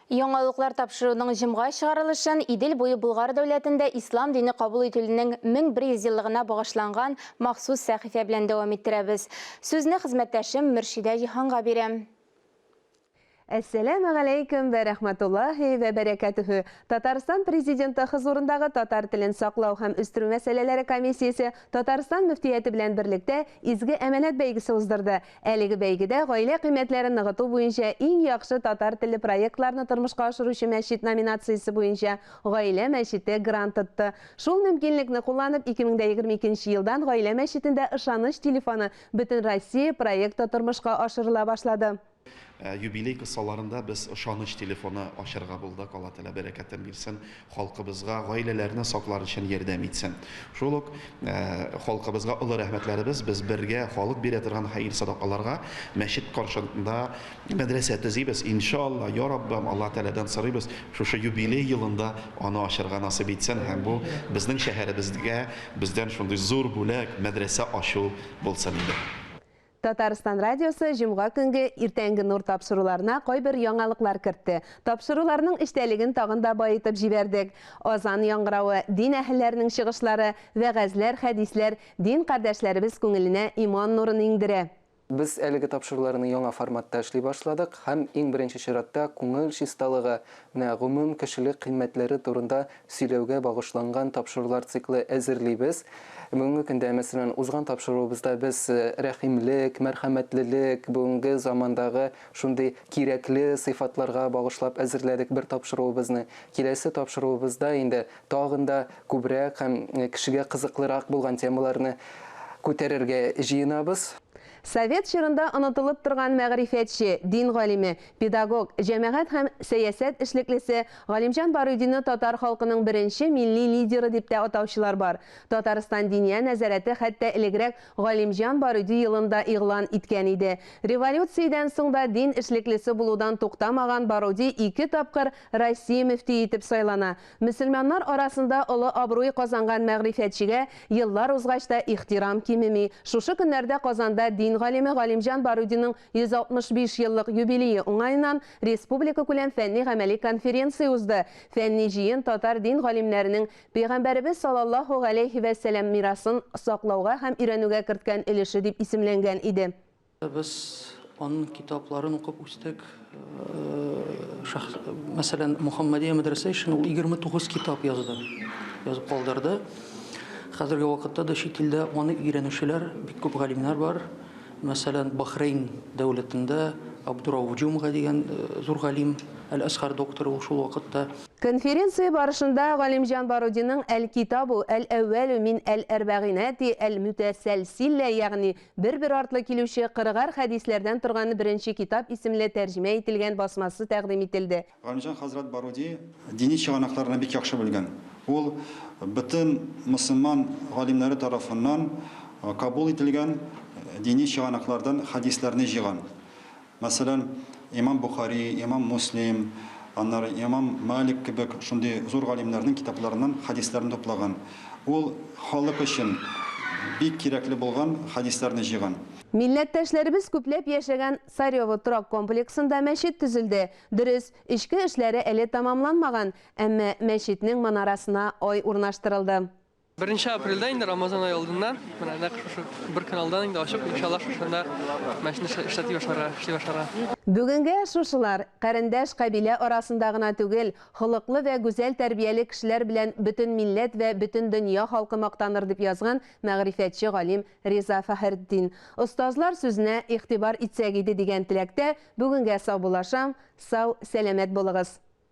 Яңалыклар тапшыруының җомга чыгарылышын Идел буе Болгар дәүләтендә ислам дине кабул ителүнең 1100 еллыгына багышланган махсус сәхифә белән дәвам иттерәбез. Сүзне хезмәттәшем Мөршидә Җиһанга бирәм. Әссәләмегаләйкүм вә рәхмәтуллаһи вә бәрәкәтүһү! Татарстан Президенты хозурындагы татар телен саклау һәм үстерү мәсьәләләре комиссиясе Татарстан мөфтияте белән берлектә Изге әманәт бәйгесе уздырды. Әлеге бәйгедә гаилә кыйммәтләрен ныгыту буенча иң яхшы татар телле проектларны тормышка ашыручы мәчет номинациясе буенча Гаилә мәчете грант отты. Шул мөмкинлекне кулланып, 2022 нче елдан Гаилә мәчетендә Ышаныч телефоны Бөтенроссия проекты тормышка ашырыла башлады. Юбилей кысаларында без ышаныч телефоны ачарга булдык. Алла Тәгалә бәрәкәтен бирсен, халкыбызга, гаиләләрне саклар өчен ярдәм итсен. Шул ук халкыбызга олы рәхмәтләребез, без бергә халык бирә торган хәер-садакаларга мәчет каршында мәдрәсә төзибез. Иншалла, я Раббым, Алла Тәгаләдән сорыйбыз, шушы юбилей елында аны ачарга насыйп итсен һәм бу безнең шәһәребезгә бездән шундый зур бүләк, мәдрәсә ачу булсын иде. Татарстан радиосы җомга көнге Иртәнге нур тапшыруларына кайбер яңалыклар кертте. Тапшыруларның эчтәлеген тагын да баетып җибәрдек. Азан яңгыравы, дин әһелләренең чыгышлары, вәгазьләр, хәдисләр дин кардәшләребез күңеленә иман нурын иңдерә. Без әлеге тапшыруларны яңа форматта эшли башладык һәм иң беренче чиратта күңел чисталыгы, менә гомум кешелек кыйммәтләре турында сөйләүгә багышланган тапшырулар циклы әзерлибез. Бүгенге көндә, мәсәлән, узган тапшыруыбызда без рәхимлек, мәрхәмәтлелек, бүгенге замандагы шундый кирәкле сыйфатларга багышлап әзерләдек бер тапшыруыбызны. Киләсе тапшыруыбызда инде тагын да күбрәк һәм кешегә кызыклырак булган темаларны күтәрергә җыенабыз. Совет чорында онытылып торган мәгърифәтче, дин галиме, педагог, җәмәгать һәм сәясәт эшлеклесе Галимҗан Барудины татар халкының беренче милли лидеры дип тә атаучылар бар. Татарстан Диния нәзарәте хәтта элегрәк Галимҗан Баруди елын да игълан иткән иде. Революциядән соң да дин эшлеклесе булудан туктамаган Баруди ике тапкыр Россия мөфтие итеп сайлана. Мөселманнар арасында олы абруй казанган мәгърифәтчегә еллар узгач та ихтирам кимеми. Шушы көннәрдә Казанда дин галиме Галимҗан Барудиның 165 еллык юбилее уңаеннан республикакүләм фәнни-гамәли конференция узды. Фәнни җыен татар дин галимнәренең Пәйгамбәребез салаллаһу галәйһи вә сәлам мирасын саклауга һәм өйрәнүгә керткән өлеше дип исемләнгән иде. Без аның китапларын укып үстек. Мәсәлән, Мөхәммәдия мәдрәсә өчен ул 29 китап язды, язып калдырды. Хәзерге вакытта да чит илдә аны өйрәнүчеләр, бик күп галимнәр бар. Мәсәлән, Бахрейн дәүләтендә Абдурауф Җумга дигән зур галим, Әл-Әзһар докторы ул шул вакытта. Конференция барышында Галимҗан Барудиның Әл-Китабу әл-әүвәлү мин әл-әрбәгыйнәти әл-мүтәсәлсиллә, ягъни Бер-бер артлы килүче кырыгар хәдисләрдән торган беренче китап исемле тәрҗемә ителгән басмасы тәкъдим ителде. Галимҗан хәзрәт Баруди дини чыганакларны бик яхшы белгән. Ул бөтен мөселман галимнәре тарафыннан кабул ителгән дини чыганаклардан хәдисләрне җыйган. Мәсәлән, имам Бохари, имам Муслим, аннары имам Малик кебек шундый зур галимнәрнең китапларыннан хәдисләрне туплаган. Ул халык өчен бик кирәкле булган хәдисләрне җыйган. Милләттәшләребез күпләп яшәгән Царево торак комплексында мәчет төзелде. Дөрес, эчке эшләре әле тәмамланмаган, әмма мәчетнең манарасына ай урнаштырылды. Беренче апрельдә инде Рамазан ае алдыннан, менә нәкъ шушы бер көн алдан инде ачып, иншаллаһ, шушында мәчетне эшләтеп башларга, эшли башларга. Бүгенгә шушылар, карендәш-кабилә арасында гына түгел, холыклы вә гүзәл тәрбияле кешеләр белән бөтен милләт вә бөтен дөнья халкы мактаныр, дип язган мәгърифәтче галим Риза Фәхертдин. Остазлар сүзенә игътибар итсәк иде дигән теләктә бүгенгә саубуллашам, сау, сәламәт булыгыз.